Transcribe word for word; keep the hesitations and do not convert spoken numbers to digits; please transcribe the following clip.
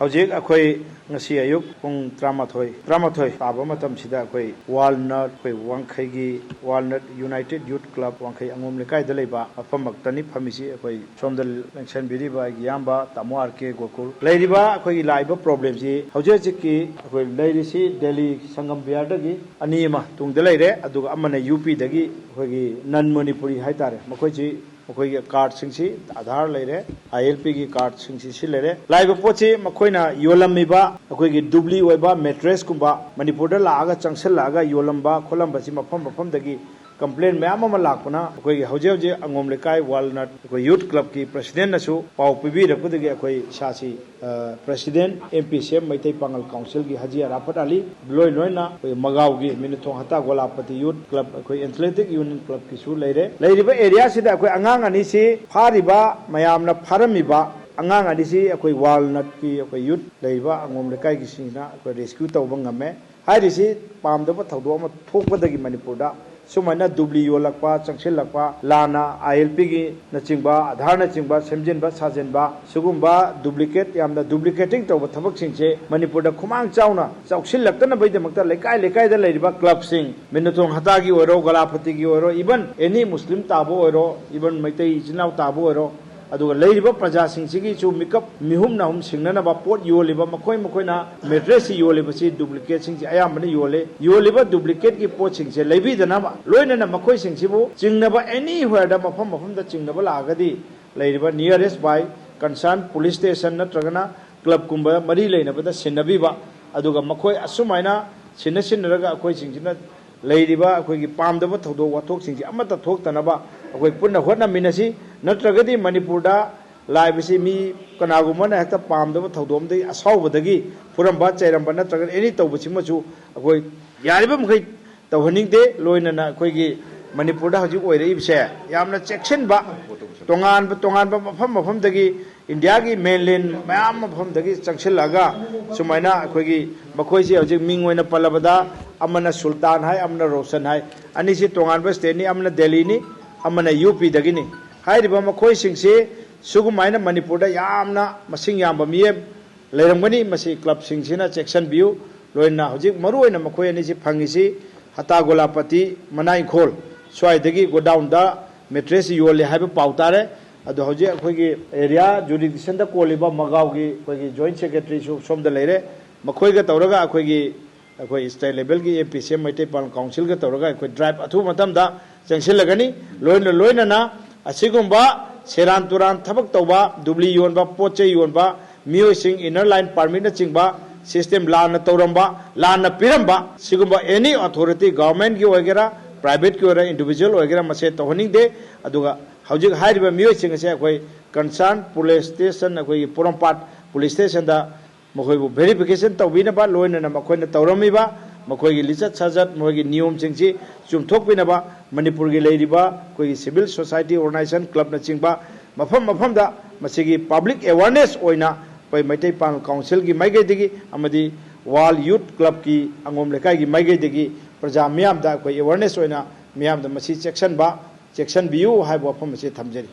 ꯍꯧꯖꯤꯛ ꯑꯩꯈꯣꯏ ꯉꯁꯤ ꯑꯌꯨꯛ ꯄꯨꯡ ꯇꯔꯥꯃꯥꯊꯣꯏ, ꯇꯔꯥꯃꯥꯊꯣꯏ ꯇꯥꯕ ꯃꯇꯝꯁꯤꯗ ꯑꯩꯈꯣꯏ ꯋꯥꯜꯅꯠ, ꯑꯩꯈꯣꯏ ꯋꯥꯡꯈꯩꯒꯤ ꯋꯥꯜꯅꯠ ꯌꯨꯅꯥꯏꯇꯦꯠ ꯌꯨꯠ ꯀ꯭ꯂꯕ ꯋꯥꯡꯈꯩ ꯑꯉꯣꯝ ꯂꯩꯀꯥꯏꯗ ꯂꯩꯕ ꯃꯐꯝꯃꯛꯇꯅꯤ ꯐꯝꯃꯤꯁꯤ꯫ ꯑꯩꯈꯣꯏ ꯁꯣꯝꯗ ꯂꯦꯡꯁꯟꯕꯤꯔꯤꯕ ꯑꯩꯒꯤ ꯏꯌꯥꯝꯕ ꯇꯥꯃꯣ ꯑꯥꯔ ꯀꯦ ꯒꯣꯀꯨꯜ꯫ ꯂꯩꯔꯤꯕ ꯑꯩꯈꯣꯏꯒꯤ ꯂꯥꯛꯏꯕ ꯄ꯭ꯔꯣꯕ꯭ꯂꯦꯝꯁꯤ ꯍꯧꯖꯤꯛ ꯍꯧꯖꯤꯛꯀꯤ ꯑꯩꯈꯣꯏ ꯂꯩꯔꯤꯁꯤ ꯗꯦꯜꯂꯤ ꯁꯪꯒꯝ ꯕꯤꯍꯥꯔꯗꯒꯤ ꯑꯅꯤ ꯑꯃ ꯇꯨꯡꯗ ꯂꯩꯔꯦ, ꯑꯗꯨꯒ ꯑꯃꯅ ꯌꯨ ꯄꯤꯗꯒꯤ ꯑꯩꯈꯣꯏꯒꯤ ꯅꯟ ꯃꯅꯤꯄꯨꯔꯤ ꯍꯥꯏꯇꯥꯔꯦ, ꯃꯈꯣꯏꯁꯤ ꯃꯈꯣꯏꯒꯤ ꯀꯥꯔꯗꯁꯤꯡꯁꯤ ꯑꯥꯙꯥꯔ ꯂꯩꯔꯦ, ꯑꯥꯏ ꯑꯦꯜ ꯄꯤꯒꯤ ꯀꯥꯔꯗꯁꯤꯡꯁꯤ ꯁꯤ ꯂꯩꯔꯦ꯫ ꯂꯥꯛꯏꯕ ꯄꯣꯠꯁꯤ ꯃꯈꯣꯏꯅ ꯌꯣꯜꯂꯝꯃꯤꯕ ꯑꯩꯈꯣꯏꯒꯤ ꯗꯨꯕ꯭ꯂꯤ ꯑꯣꯏꯕ ꯃꯦꯇ꯭ꯔꯦꯁꯀꯨꯝꯕ ꯃꯅꯤꯄꯨꯔꯗ ꯂꯥꯛꯑꯒ ꯆꯪꯁꯤꯜꯂꯛꯑꯒ ꯌꯣꯜꯂꯝꯕ ꯈꯣꯠꯂꯝꯕꯁꯤ ꯃꯐꯝ ꯃꯐꯝꯗꯒꯤ ꯀꯝꯄ꯭ꯂꯦꯟ ꯃꯌꯥꯝ ꯑꯃ ꯂꯥꯛꯄꯅ ꯑꯩꯈꯣꯏꯒꯤ ꯍꯧꯖꯤꯛ ꯍꯧꯖꯤꯛ ꯑꯉꯣꯝ ꯂꯩꯀꯥꯏ ꯋꯥꯜꯅꯠ ꯑꯩꯈꯣꯏ ꯌꯨꯠ ꯀ꯭ꯂꯕꯀꯤ ꯄ꯭ꯔꯁꯤꯗꯦꯟꯅꯁꯨ ꯄꯥꯎ ꯄꯤꯕꯤꯔꯛꯄꯗꯒꯤ ꯑꯩꯈꯣꯏ ꯏꯁꯥꯁꯤ, ꯑ, ꯄ꯭ꯔꯁꯤꯗꯦꯟ ꯑꯦꯝ ꯄꯤ ꯁꯤ ꯑꯦꯝ ꯃꯩꯇꯩ ꯄꯥꯉꯜ ꯀꯥꯎꯟꯁꯤꯜꯒꯤ ꯍꯥꯖꯤ ꯑꯔꯥꯐꯠ ꯑꯂꯤ, ꯂꯣꯏ ꯂꯣꯏꯅ ꯑꯩꯈꯣꯏ ꯃꯒꯥꯎꯒꯤ ꯃꯤꯅꯨꯊꯣꯡ ꯍꯇꯥ ꯒꯣꯂꯥꯄꯇꯤ ꯌꯨꯠ ꯀ꯭ꯂꯕ, ꯑꯩꯈꯣꯏ ꯑꯦꯊꯂꯦꯇꯤꯛ ꯌꯨꯅꯤꯌꯟ ꯀ꯭ꯂꯕꯀꯤꯁꯨ ꯂꯩꯔꯦ꯫ ꯂꯩꯔꯤꯕ ꯑꯦꯔꯤꯌꯥꯁꯤꯗ ꯑꯩꯈꯣꯏ ꯑꯉꯥꯡ ꯑꯅꯤꯁꯤ ꯐꯥꯔꯤꯕ ꯃꯌꯥꯝꯅ ꯐꯥꯔꯝꯃꯤꯕ ꯑꯉꯥꯡ ꯑꯅꯤꯁꯤ ꯑꯩꯈꯣꯏ ꯋꯥꯜꯅꯠꯀꯤ ꯑꯩꯈꯣꯏ ꯌꯨꯠ ꯂꯩꯔꯤꯕ ꯑꯉꯣꯝ ꯂꯩꯀꯥꯏꯒꯤꯁꯤꯡꯅ ꯑꯩꯈꯣꯏ ꯔꯦꯁꯀ꯭ꯌꯨ ꯇꯧꯕ ꯉꯝꯃꯦ꯫ ꯍꯥꯏꯔꯤꯁꯤ ꯄꯥꯝꯗꯕ ꯊꯧꯗꯣꯛ ꯑꯃ ꯊꯣꯛꯄꯗꯒꯤ ꯃꯅꯤꯄꯨꯔꯗ ꯁꯨꯃꯥꯏꯅ ꯗꯨꯕ꯭ꯂꯤ ꯌꯣꯜꯂꯛꯄ, ꯆꯪꯁꯤꯜꯂꯛꯄ, ꯂꯥꯟꯅ ꯑꯥꯏ ꯑꯦꯜ ꯄꯤꯒꯤꯅꯆꯤꯡꯕ, ꯑꯥꯙꯥꯔꯅꯆꯤꯡꯕ ꯁꯦꯝꯖꯤꯟꯕ ꯁꯥꯖꯤꯟꯕ, ꯁꯤꯒꯨꯝꯕ ꯗꯨꯕ꯭ꯂꯤꯀꯦꯠ, ꯌꯥꯝꯅ ꯗꯨꯕ꯭ꯂꯤꯀꯦꯇꯤꯡ ꯇꯧꯕ ꯊꯕꯛꯁꯤꯡꯁꯦ ꯃꯅꯤꯄꯨꯔꯗ ꯈꯨꯃꯥꯡ ꯆꯥꯎꯅ ꯆꯥꯎꯁꯤꯜꯂꯛꯇꯅꯕꯒꯤꯗꯃꯛꯇ ꯂꯩꯀꯥꯏ ꯂꯩꯀꯥꯏꯗ ꯂꯩꯔꯤꯕ ꯀ꯭ꯂꯕꯁꯤꯡ, ꯃꯤꯅꯨꯊꯣꯡ ꯍꯇꯥꯒꯤ ꯑꯣꯏꯔꯣ, ꯒꯂꯥꯄꯇꯤꯒꯤ ꯑꯣꯏꯔꯣ, even any ꯃꯨꯁꯂꯤꯝ ꯇꯥꯕ ꯑꯣꯏꯔꯣ, even ꯃꯩꯇꯩ ꯏꯆꯤꯟ ꯏꯅꯥꯎ ꯇꯥꯕ ꯑꯣꯏꯔꯣ, ꯑꯗꯨꯒ ꯂꯩꯔꯤꯕ ꯄ꯭ꯔꯖꯥꯁꯤꯡꯁꯤꯒꯤꯁꯨ ꯃꯤꯀꯞ ꯃꯤꯍꯨꯝ ꯅꯥꯍꯨꯝ ꯁꯤꯡꯅꯅꯕ ꯄꯣꯠ ꯌꯣꯜꯂꯤꯕ ꯃꯈꯣꯏ ꯃꯈꯣꯏꯅ ꯃꯦꯇ꯭ꯔꯦꯁꯁꯤ ꯌꯣꯜꯂꯤꯕꯁꯤ ꯗꯨꯕ꯭ꯂꯤꯀꯦꯠꯁꯤꯡꯁꯤ ꯑꯌꯥꯝꯕꯅ ꯌꯣꯜꯂꯤ꯫ ꯌꯣꯜꯂꯤꯕ ꯗꯨꯕ꯭ꯂꯤꯀꯦꯠꯀꯤ ꯄꯣꯠꯁꯤꯡꯁꯦ ꯂꯩꯕꯤꯗꯅꯕ, ꯂꯣꯏꯅꯅ ꯃꯈꯣꯏꯁꯤꯡꯁꯤꯕꯨ ꯆꯤꯡꯅꯕ ꯑꯦꯅꯤꯋꯦꯔꯗ ꯃꯐꯝ ꯃꯐꯝꯗ ꯆꯤꯡꯅꯕ ꯂꯥꯛꯑꯒꯗꯤ ꯂꯩꯔꯤꯕ nearest by concern police station ꯅꯠꯇ꯭ꯔꯒꯅ ꯀ꯭ꯂꯕꯀꯨꯝꯕ ꯃꯔꯤ ꯂꯩꯅꯕꯗ ꯁꯤꯟꯅꯕꯤꯕ, ꯑꯗꯨꯒ ꯃꯈꯣꯏ ꯑꯁꯨꯃꯥꯏꯅ ꯁꯤꯟꯅ ꯁꯤꯟꯅꯔꯒ ꯑꯩꯈꯣꯏꯁꯤꯡꯁꯤꯅ ꯂꯩꯔꯤꯕ ꯑꯩꯈꯣꯏꯒꯤ ꯄꯥꯝꯗꯕ ꯊꯧꯗꯣꯛ ꯋꯥꯊꯣꯛꯁꯤꯡꯁꯤ ꯑꯃꯠꯇ ꯊꯣꯛꯇꯅꯕ ꯑꯩꯈꯣꯏ ꯄꯨꯟꯅ ꯍꯣꯠꯅꯃꯤꯟꯅꯁꯤ꯫ ꯅꯠꯇ꯭ꯔꯒꯗꯤ ꯃꯅꯤꯄꯨꯔꯗ ꯂꯥꯛꯏꯕꯁꯤ ꯃꯤ ꯀꯅꯥꯒꯨꯝꯕꯅ ꯍꯦꯛꯇ ꯄꯥꯝꯗꯕ ꯊꯧꯗꯣꯛ ꯑꯃꯗꯒꯤ ꯑꯁꯥꯎꯕꯗꯒꯤ ꯐꯨꯔꯝꯕ ꯆꯩꯔꯝꯕ ꯅꯠꯇ꯭ꯔꯒ ꯑꯦꯅꯤ ꯇꯧꯕꯁꯤꯃꯁꯨ ꯑꯩꯈꯣꯏ ꯌꯥꯔꯤꯕ ꯃꯈꯩ ꯇꯧꯍꯟꯅꯤꯡꯗꯦ꯫ ꯂꯣꯏꯅꯅ ꯑꯩꯈꯣꯏꯒꯤ ꯃꯅꯤꯄꯨꯔꯗ ꯍꯧꯖꯤꯛ ꯑꯣꯏꯔꯛꯏꯕꯁꯦ ꯌꯥꯝꯅ ꯆꯦꯛꯁꯤꯟꯕ, ꯇꯣꯉꯥꯟꯕ ꯇꯣꯉꯥꯟꯕ ꯃꯐꯝ ꯃꯐꯝꯗꯒꯤ ꯏꯟꯗꯤꯌꯥꯒꯤ ꯃꯦꯟꯂꯦꯟ ꯃꯌꯥꯝ ꯃꯐꯝꯗꯒꯤ ꯆꯪꯁꯤꯜꯂꯛꯑꯒ ꯁꯨꯃꯥꯏꯅ ꯑꯩꯈꯣꯏꯒꯤ ꯃꯈꯣꯏꯁꯤ ꯍꯧꯖꯤꯛ ꯃꯤꯡ ꯑꯣꯏꯅ ꯄꯜꯂꯕꯗ ꯑꯃꯅ ꯁꯨꯜꯇꯥꯟ ꯍꯥꯏ, ꯑꯃꯅ ꯔꯣꯁꯟ ꯍꯥꯏ, ꯑꯅꯤꯁꯤ ꯇꯣꯉꯥꯟꯕ ꯁ꯭ꯇꯦꯠꯅꯤ, ꯑꯃꯅ ꯗꯦꯜꯂꯤꯅꯤ, ꯑꯃꯅ ꯌꯨ ꯄꯤꯗꯒꯤꯅꯤ꯫ ꯍꯥꯏꯔꯤꯕ ꯃꯈꯣꯏꯁꯤꯡꯁꯤ ꯁꯨꯒꯨꯃꯥꯏꯅ ꯃꯅꯤꯄꯨꯔꯗ ꯌꯥꯝꯅ ꯃꯁꯤꯡ ꯌꯥꯝꯕ ꯃꯤꯌꯦ ꯂꯩꯔꯝꯒꯅꯤ꯫ ꯃꯁꯤ ꯀ꯭ꯂꯕꯁꯤꯡꯁꯤꯅ ꯆꯦꯛꯁꯤꯟꯕꯤꯌꯨ꯫ ꯂꯣꯏꯅꯅ ꯍꯧꯖꯤꯛ ꯃꯔꯨ ꯑꯣꯏꯅ ꯃꯈꯣꯏ ꯑꯅꯤꯁꯤ ꯐꯪꯉꯤꯁꯤ ꯍꯇꯥꯒꯣꯂꯥꯄꯇꯤ, ꯃꯅꯥꯏ ꯏꯪꯈꯣꯜ ꯁ꯭ꯋꯥꯏꯗꯒꯤ ꯒꯣꯗꯥꯎꯟꯗ ꯃꯦꯇ꯭ꯔꯦꯁ ꯌꯣꯜꯂꯦ ꯍꯥꯏꯕ ꯄꯥꯎ ꯇꯥꯔꯦ꯫ ꯑꯗꯣ ꯍꯧꯖꯤꯛ ꯑꯩꯈꯣꯏꯒꯤ ꯑꯦꯔꯤꯌꯥ ꯖꯨꯔꯤꯗꯤꯛꯁꯟꯗ ꯀꯣꯜꯂꯤꯕ ꯃꯒꯥꯎꯒꯤ ꯑꯩꯈꯣꯏꯒꯤ ꯖꯣꯏꯟꯠ ꯁꯦꯀ꯭ꯔꯦꯇꯔꯤꯁꯨ ꯁꯣꯝꯗ ꯂꯩꯔꯦ꯫ ꯃꯈꯣꯏꯒ ꯇꯧꯔꯒ ꯑꯩꯈꯣꯏꯒꯤ, ꯑꯩꯈꯣꯏ ꯁ꯭ꯇꯦꯠ ꯂꯦꯚꯦꯜꯒꯤ ꯑꯦꯝ ꯄꯤ ꯁꯤ ꯑꯦꯝ ꯃꯩꯇꯩ ꯄꯥꯎꯅ ꯀꯥꯎꯟꯁꯤꯜꯒ ꯇꯧꯔꯒ ꯑꯩꯈꯣꯏ ꯗ꯭ꯔꯥꯏꯚ ꯑꯊꯨꯕ ꯃꯇꯝꯗ ꯆꯪꯁꯤꯜꯂꯒꯅꯤ꯫ ꯂꯣꯏꯅ ꯂꯣꯏꯅꯅ ꯑꯁꯤꯒꯨꯝꯕ ꯁꯦꯔꯥꯟ ꯇꯨꯔꯥꯟ ꯊꯕꯛ ꯇꯧꯕ, ꯗꯨꯕ꯭ꯂꯤ ꯌꯣꯟꯕ, ꯄꯣꯠ ꯆꯩ ꯌꯣꯟꯕ ꯃꯤꯑꯣꯏꯁꯤꯡ, ꯏꯟꯅꯔ ꯂꯥꯏꯟ ꯄꯥꯔꯃꯤꯠꯅꯆꯤꯡꯕ ꯁꯤꯁꯇꯦꯝ ꯂꯥꯟꯅ ꯇꯧꯔꯝꯕ, ꯂꯥꯟꯅ ꯄꯤꯔꯝꯕ, ꯁꯤꯒꯨꯝꯕ ꯑꯦꯅꯤ ꯑꯣꯊꯣꯔꯤꯇꯤ, ꯒꯚꯔꯟꯃꯦꯟꯠꯀꯤ ꯑꯣꯏꯒꯦꯔꯥ, ꯄ꯭ꯔꯥꯏꯚꯦꯠꯀꯤ ꯑꯣꯏꯒꯦꯔꯥ, ꯏꯟꯗꯤꯚꯤꯖꯨꯋꯦꯜ ꯑꯣꯏꯒꯦꯔꯥ, ꯃꯁꯦ ꯇꯧꯍꯟꯅꯤꯡꯗꯦ꯫ ꯑꯗꯨꯒ ꯍꯧꯖꯤꯛ ꯍꯥꯏꯔꯤꯕ ꯃꯤꯑꯣꯏꯁꯤꯡ ꯑꯁꯦ ꯑꯩꯈꯣꯏ ꯀꯟꯁꯔꯟ ꯄꯨꯂꯤꯁ ꯁ꯭ꯇꯦꯁꯟ, ꯑꯩꯈꯣꯏꯒꯤ ꯄꯣꯔꯣꯝꯄꯥꯠ ꯄꯨꯂꯤꯁ ꯁ꯭ꯇꯦꯁꯟꯗ ꯃꯈꯣꯏꯕꯨ ꯚꯦꯔꯤꯐꯤꯀꯦꯁꯟ ꯇꯧꯕꯤꯅꯕ, ꯂꯣꯏꯅꯅ ꯃꯈꯣꯏꯅ ꯇꯧꯔꯝꯃꯤꯕ ꯃꯈꯣꯏꯒꯤ ꯂꯤꯆꯠ ꯁꯥꯖꯠ, ꯃꯈꯣꯏꯒꯤ ꯅꯤꯌꯣꯝꯁꯤꯡꯁꯤ ꯆꯨꯝꯊꯣꯛꯄꯤꯅꯕ ꯃꯅꯤꯄꯨꯔꯒꯤ ꯂꯩꯔꯤꯕ ꯑꯩꯈꯣꯏꯒꯤ ꯁꯤꯚꯤꯜ ꯁꯣꯁꯥꯏꯇꯤ ꯑꯣꯔꯒꯅꯥꯏꯖꯦꯁꯟ, ꯀ꯭ꯂꯕꯅꯆꯤꯡꯕ ꯃꯐꯝ ꯃꯐꯝꯗ ꯃꯁꯤꯒꯤ ꯄꯕ꯭ꯂꯤꯛ ꯑꯦꯋꯥꯔꯅꯦꯁ ꯑꯣꯏꯅ ꯑꯩꯈꯣꯏ ꯃꯩꯇꯩ ꯄꯥꯎꯅ ꯀꯥꯎꯟꯁꯤꯜꯒꯤ ꯃꯥꯏꯀꯩꯗꯒꯤ ꯑꯃꯗꯤ ꯋꯥꯔꯜ ꯌꯨꯠ ꯀ꯭ꯂꯕꯀꯤ ꯑꯉꯣꯝ ꯂꯩꯀꯥꯏꯒꯤ ꯃꯥꯏꯀꯩꯗꯒꯤ ꯄ꯭ꯔꯖꯥ ꯃꯤꯌꯥꯝꯗ ꯑꯩꯈꯣꯏ ꯑꯦꯋꯥꯔꯅꯦꯁ ꯑꯣꯏꯅ ꯃꯤꯌꯥꯝꯗ ꯃꯁꯤ ꯆꯦꯛꯁꯤꯟꯕ, ꯆꯦꯛꯁꯤꯟꯕꯤꯌꯨ ꯍꯥꯏꯕ ꯋꯥꯐꯝ ꯑꯁꯤ ꯊꯝꯖꯔꯤ꯫